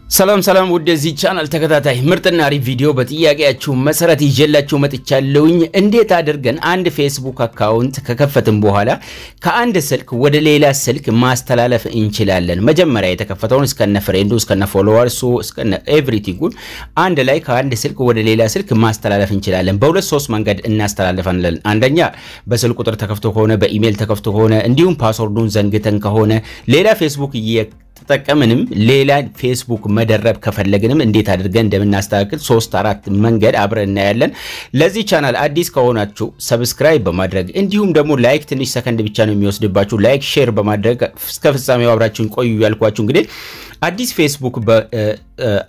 ሰላም ሰላም ውድ የዚህ ቻናል ተከታታይ፣ ምርጥና አሪፍ ቪዲዮ በጥያቄያችሁ መሰረት ይዤላችሁ መጥቻለሁኝ። እንዴት አድርገን አንድ ፌስቡክ account ከከፈትን በኋላ ከአንድ ስልክ ወደ ሌላ ስልክ ማስተላለፍ እንችላለን? መጀመሪያ የተከፈተውን እስከነ friend ኡ፣ እስከነ followers ኡ፣ እስከነ everything ኡን አንድ ላይ ከአንድ ስልክ ወደ ሌላ ስልክ ማስተላለፍ እንችላለን። በሁለት ሶስት መንገድ እናስተላልፋለን። አንደኛ በስልክ ቁጥር ተከፍቶ ከሆነ፣ በኢሜይል ተከፍቶ ከሆነ፣ እንዲሁም password ኡን ዘንግተን ከሆነ፣ ሌላ ፌስቡክ ተጠቀምንም ሌላ ፌስቡክ መደረብ ከፈለግንም እንዴት አድርገን እንደምናስተካክል ሶስት አራት መንገድ አብረን እናያለን። ለዚህ ቻናል አዲስ ከሆናችሁ subscribe በማድረግ፣ እንዲሁም ደግሞ like፣ ትንሽ ሰከንድ ብቻ ነው የሚወስድባችሁ፣ like share በማድረግ እስከ ፍጻሜው አብራችሁን ቆዩ ያልኳችሁ፣ እንግዲህ አዲስ ፌስቡክ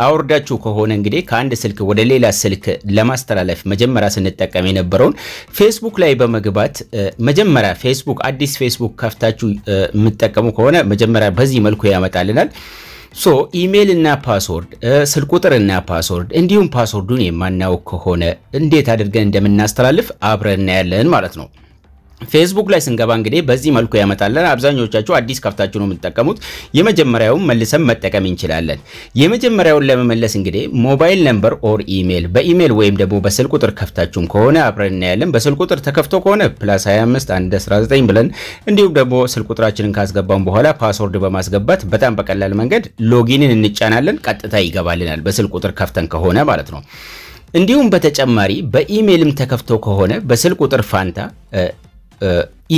አውርዳችሁ ከሆነ እንግዲህ ከአንድ ስልክ ወደ ሌላ ስልክ ለማስተላለፍ መጀመሪያ ስንጠቀም የነበረውን ፌስቡክ ላይ በመግባት፣ መጀመሪያ ፌስቡክ አዲስ ፌስቡክ ከፍታችሁ የምትጠቀሙ ከሆነ መጀመሪያ በዚህ መልኩ ያመጣልናል። So email እና password፣ ስልክ ቁጥር እና password፣ እንዲሁም password ኡን የማናውቅ ከሆነ እንዴት አድርገን እንደምናስተላልፍ አብረን እናያለን ማለት ነው። ፌስቡክ ላይ ስንገባ እንግዲህ በዚህ መልኩ ያመጣለን። አብዛኞቻችሁ አዲስ ከፍታችሁ ነው የምትጠቀሙት። የመጀመሪያውን መልሰን መጠቀም እንችላለን። የመጀመሪያውን ለመመለስ እንግዲህ mobile number or email፣ በ email ወይም ደግሞ በስልክ ቁጥር ከፍታችሁም ከሆነ አብረን እናያለን። በስልክ ቁጥር ተከፍቶ ከሆነ +25 119 ብለን፣ እንዲሁም ደግሞ ስልክ ቁጥራችንን ካስገባን በኋላ password በማስገባት በጣም በቀላል መንገድ login ን እንጫናለን። ቀጥታ ይገባልናል በስልክ ቁጥር ከፍተን ከሆነ ማለት ነው። እንዲሁም በተጨማሪ በኢሜይልም ተከፍቶ ከሆነ በስልክ ቁጥር ፋንታ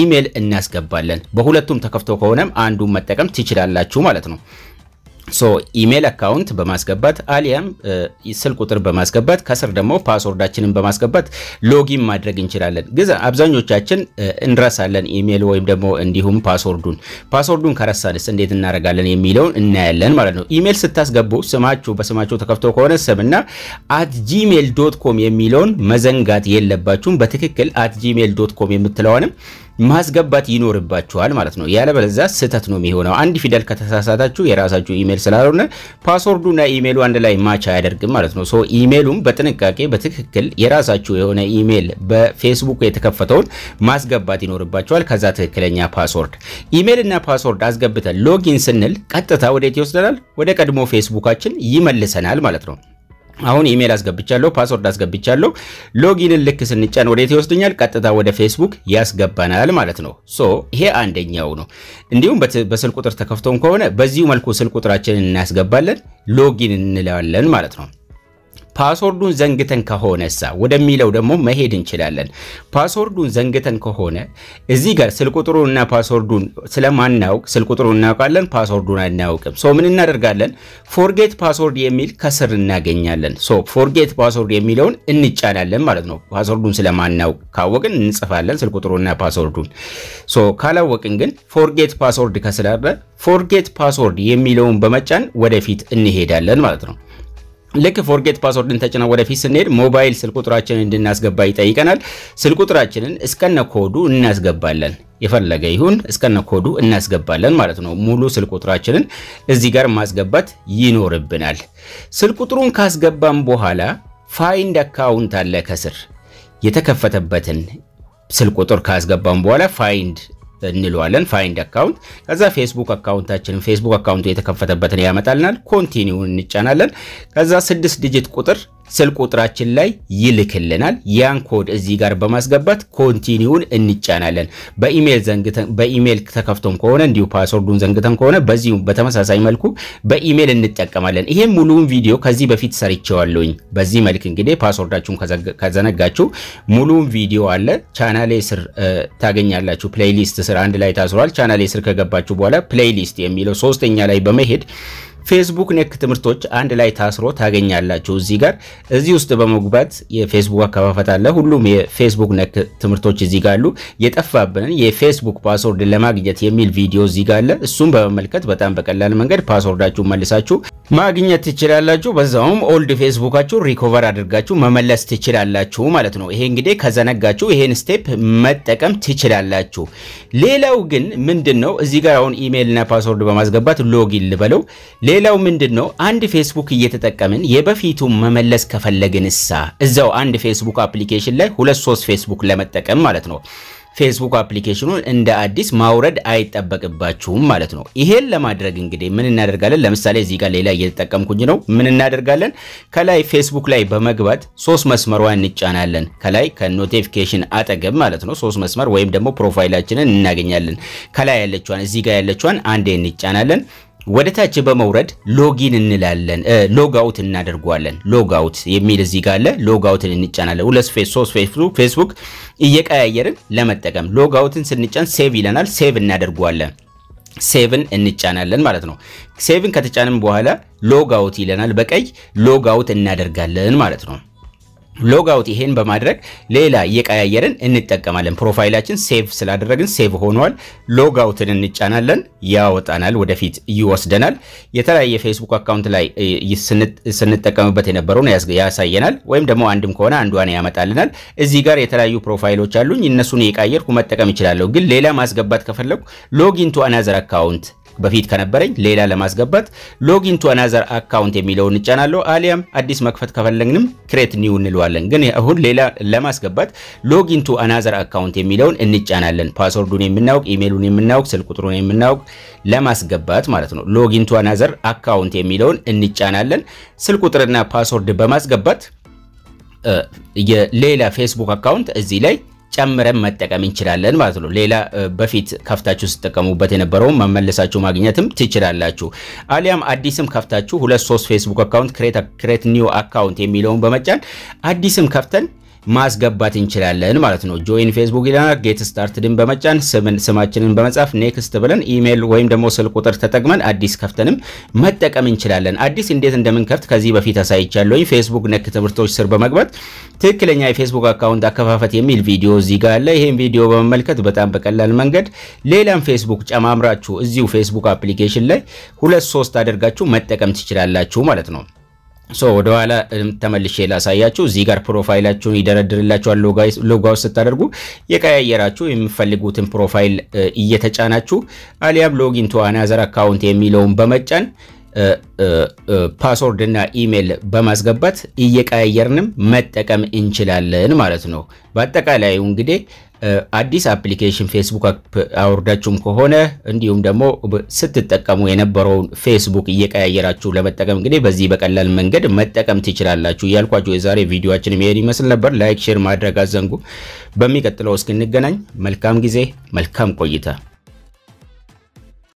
ኢሜል እናስገባለን። በሁለቱም ተከፍቶ ከሆነም አንዱን መጠቀም ትችላላችሁ ማለት ነው። So email account በማስገባት አሊያም ስልክ ቁጥር በማስገባት፣ ከስር ደግሞ password ኣችንን በማስገባት login ማድረግ እንችላለን። ግን አብዛኞቻችን እንረሳለን ኢሜል ወይም ደግሞ እንዲሁም password ኡን። Password ኡን ከረሳንስ እንዴት እናደርጋለን የሚለውን እናያለን ማለት ነው። ኢሜል ስታስገቡ ስማችሁ በስማችሁ ተከፍቶ ከሆነ ስምና @gmail.com የሚለውን መዘንጋት የለባችሁም። በትክክል @gmail.com የምትለዋንም ማስገባት ይኖርባችኋል ማለት ነው። ያለበለዚያ ስህተት ነው የሚሆነው። አንድ ፊደል ከተሳሳታችሁ የራሳችሁ ኢሜል ስላልሆነ password ኡና email ኡ አንድ ላይ match አያደርግም ማለት ነው። So email ኡም በጥንቃቄ በትክክል የራሳችሁ የሆነ ኢሜል በፌስቡክ የተከፈተውን ማስገባት ይኖርባችኋል። ከዛ ትክክለኛ password፣ email እና password አስገብተን login ስንል ቀጥታ ወዴት ይወስደናል? ወደ ቀድሞ ፌስቡካችን ይመልሰናል ማለት ነው። አሁን ኢሜል አስገብቻለሁ፣ password አስገብቻለሁ። Login ን ልክ ስንጫን ወዴት ይወስደኛል? ቀጥታ ወደ ፌስቡክ ያስገባናል ማለት ነው። So ይሄ አንደኛው ነው። እንዲሁም በስልክ ቁጥር ተከፍቶም ከሆነ በዚሁ መልኩ ስልክ ቁጥራችንን እናስገባለን፣ login እንለዋለን ማለት ነው። Password ኡን ዘንግተን ከሆነሳ ወደሚለው ደግሞ መሄድ እንችላለን። Password ኡን ዘንግተን ከሆነ እዚህ ጋር ስልክ ቁጥሩንና password ኡን ስለማናውቅ፣ ስልክ ቁጥሩን እናውቃለን፣ password ኡን አናውቅም። So ምን እናደርጋለን? Forget password የሚል ከስር እናገኛለን። So forget password የሚለውን እንጫናለን ማለት ነው። Password ኡን ስለማናውቅ፣ ካወቅን እንጽፋለን ስልክ ቁጥሩንና password ኡን። So ካላወቅን ግን forget password ከስላለ forget password የሚለውን በመጫን ወደፊት እንሄዳለን ማለት ነው። ልክ forget password ን ተጭነው ወደፊት ስንሄድ ሞባይል ስልክ ቁጥራችንን እንድናስገባ ይጠይቀናል። ስልክ ቁጥራችንን እስከነ ኮዱ እናስገባለን። የፈለገ ይሁን እስከነ ኮዱ እናስገባለን ማለት ነው። ሙሉ ስልክ ቁጥራችንን እዚህ ጋር ማስገባት ይኖርብናል። ስልክ ቁጥሩን ካስገባን በኋላ find account አለ ከስር። የተከፈተበትን ስልክ ቁጥር ካስገባን በኋላ find እንለዋለን፣ find account። ከዛ ፌስቡክ account ኣችንን፣ ፌስቡክ account ኡ የተከፈተበትን ያመጣልናል። Continue እንጫናለን። ከዛ 6 digit ቁጥር ስልክ ቁጥራችን ላይ ይልክልናል። ያን ኮድ እዚህ ጋር በማስገባት continue ን እንጫናለን። በኢሜል ዘንግተን፣ በኢሜል ተከፍቶም ከሆነ፣ እንዲሁ password ኡን ዘንግተን ከሆነ በዚሁ በተመሳሳይ መልኩ በኢሜል እንጠቀማለን። ይሄም ሙሉውን ቪዲዮ ከዚህ በፊት ሰርቼዋለሁኝ። በዚህ መልክ እንግዲህ password ኣችሁን ከዘነጋችሁ ሙሉውን ቪዲዮ አለ፣ ቻናሌ ስር ታገኛላችሁ። Playlist ስር አንድ ላይ ታስሯል። ቻናሌ ስር ከገባችሁ በኋላ playlist የሚለው ሶስተኛ ላይ በመሄድ ፌስቡክ ነክ ትምህርቶች አንድ ላይ ታስሮ ታገኛላችሁ። እዚህ ጋር እዚህ ውስጥ በመግባት የፌስቡክ አከፋፈት አለ። ሁሉም የፌስቡክ ነክ ትምህርቶች እዚህ ጋር አሉ። የጠፋብንን የፌስቡክ password ለማግኘት የሚል ቪዲዮ እዚህ ጋር አለ። እሱም በመመልከት በጣም በቀላል መንገድ password ኣችሁን መልሳችሁ ማግኘት ትችላላችሁ። በዛውም old ፌስቡካችሁ recover አድርጋችሁ መመለስ ትችላላችሁ ማለት ነው። ይሄ እንግዲህ ከዘነጋችሁ ይሄን step መጠቀም ትችላላችሁ። ሌላው ግን ምንድን ነው? እዚህ ጋር አሁን ኢሜይል እና password በማስገባት login ልበለው። ሌላው ምንድን ነው? አንድ ፌስቡክ እየተጠቀምን የበፊቱ መመለስ ከፈለግን እሳ እዛው አንድ ፌስቡክ application ላይ ሁለት ሶስት ፌስቡክ ለመጠቀም ማለት ነው። ፌስቡክ application ኑን እንደ አዲስ ማውረድ አይጠበቅባችሁም ማለት ነው። ይሄን ለማድረግ እንግዲህ ምን እናደርጋለን? ለምሳሌ እዚህ ጋር ሌላ እየተጠቀምኩኝ ነው። ምን እናደርጋለን? ከላይ ፌስቡክ ላይ በመግባት ሶስት መስመሯን እንጫናለን። ከላይ ከ notification አጠገብ ማለት ነው። ሶስት መስመር ወይም ደግሞ profile ኣችንን እናገኛለን። ከላይ ያለችዋን እዚህ ጋር ያለችዋን አንዴ እንጫናለን። ወደ ታች በመውረድ login እንላለን። Log out እናደርገዋለን። Log out የሚል እዚህ ጋር አለ። Log out ን እንጫናለን። ሁለት ፌስ ሶስት ፌስቡክ እየቀያየርን ለመጠቀም log out ን ስንጫን save ይለናል። Save እናደርገዋለን። Save ን እንጫናለን ማለት ነው። Save ን ከተጫንን በኋላ log out ይለናል። በቀይ log out እናደርጋለን ማለት ነው። Log out ይሄን በማድረግ ሌላ እየቀያየርን እንጠቀማለን። Profile ኣችን save ስላደረግን save ሆኗል። Log out ን እንጫናለን፣ ያወጣናል፣ ወደፊት ይወስደናል። የተለያየ ፌስቡክ account ላይ ስንጠቀምበት የነበረውን ያሳየናል። ወይም ደግሞ አንድም ከሆነ አንዷን ያመጣልናል። እዚህ ጋር የተለያዩ profile ኦች አሉኝ። እነሱን እየቀያየርኩ መጠቀም እችላለሁ። ግን ሌላ ማስገባት ከፈለኩ login to another account፣ በፊት ከነበረኝ ሌላ ለማስገባት login to another account የሚለውን እንጫናለሁ። አሊያም አዲስ መክፈት ከፈለግንም create new እንለዋለን። ግን አሁን ሌላ ለማስገባት login to another account የሚለውን እንጫናለን። Password ኡን የምናውቅ፣ ኢሜሉን የምናውቅ፣ ስልክ ቁጥሩን የምናውቅ ለማስገባት ማለት ነው። Login to another account የሚለውን እንጫናለን። ስልክ ቁጥርና password በማስገባት የሌላ ፌስቡክ account እዚህ ላይ ጨምረን መጠቀም እንችላለን ማለት ነው። ሌላ በፊት ከፍታችሁ ስትጠቀሙበት የነበረውን መመለሳችሁ ማግኘትም ትችላላችሁ። አሊያም አዲስም ከፍታችሁ ሁለት ሶስት ፌስቡክ account create new account የሚለውን በመጫን አዲስም ከፍተን ማስገባት እንችላለን ማለት ነው። Join Facebook ይለናል። Get started ን በመጫን ስማችንን በመጻፍ next ብለን ኢሜል ወይም ደግሞ ስልክ ቁጥር ተጠቅመን አዲስ ከፍተንም መጠቀም እንችላለን። አዲስ እንዴት እንደምንከፍት ከዚህ በፊት አሳይቻለሁኝ። ፌስቡክ ነክ ትምህርቶች ስር በመግባት ትክክለኛ የፌስቡክ account አከፋፈት የሚል ቪዲዮ እዚህ ጋር አለ። ይሄን ቪዲዮ በመመልከት በጣም በቀላል መንገድ ሌላም ፌስቡክ ጨማምራችሁ እዚሁ ፌስቡክ application ላይ ሁለት ሶስት አድርጋችሁ መጠቀም ትችላላችሁ ማለት ነው። So ወደኋላ ተመልሼ ላሳያችሁ። እዚህ ጋር profile ኣችሁን ይደረድርላችኋል። Log out ስታደርጉ የቀያየራችሁ የምትፈልጉትን profile እየተጫናችሁ አሊያም login to another account የሚለውን በመጫን password እና ኢሜል በማስገባት እየቀያየርንም መጠቀም እንችላለን ማለት ነው። በአጠቃላዩ እንግዲህ አዲስ application ፌስቡክ አውርዳችሁም ከሆነ እንዲሁም ደግሞ ስትጠቀሙ የነበረውን ፌስቡክ እየቀያየራችሁ ለመጠቀም እንግዲህ በዚህ በቀላል መንገድ መጠቀም ትችላላችሁ እያልኳችሁ የዛሬ ቪዲዮአችን ይሄን ይመስል ነበር። Like፣ share ማድረግ አትዘንጉ። በሚቀጥለው እስክንገናኝ መልካም ጊዜ፣ መልካም ቆይታ።